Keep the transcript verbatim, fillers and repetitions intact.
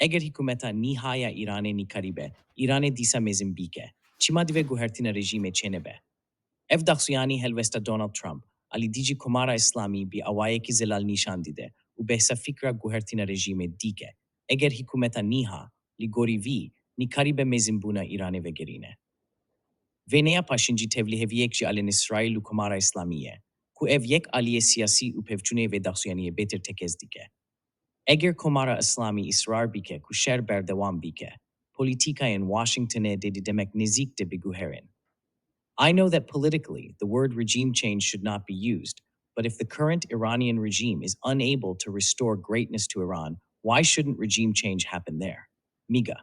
Eger hikûmeta nîha ya Îranê nîkarîbe Îranê dîsa mezin bîke, çima divê guhertina rejîmê çênebe? Ev daxuyanî helwesta Donald Trump alî dijî Komara Îslamî bi awayekî zelal nîşan dide û behsa fikra guhertina rejîmê dike. Eger hikûmeta nîha, li gorî vî, nîkarîbe mezinbûna Îranê vegerîne. Vêneya paşincî tevliheviyek ji alên Îsraîl û Komara Îslamî ye, ku ev yek aliyê siyasî û pevçûnê vê daxuyaniyê bêtir tekez dike. Eger Komara Îslamî îsrar bike ku şer berdewam bike, polîtîkayên Washingtonê dê di demek nêzîk de biguherên. I know that politically the word regime change should not be used, but if the current Iranian regime is unable to restore greatness to Iran, why shouldn't regime change happen there? MAGA.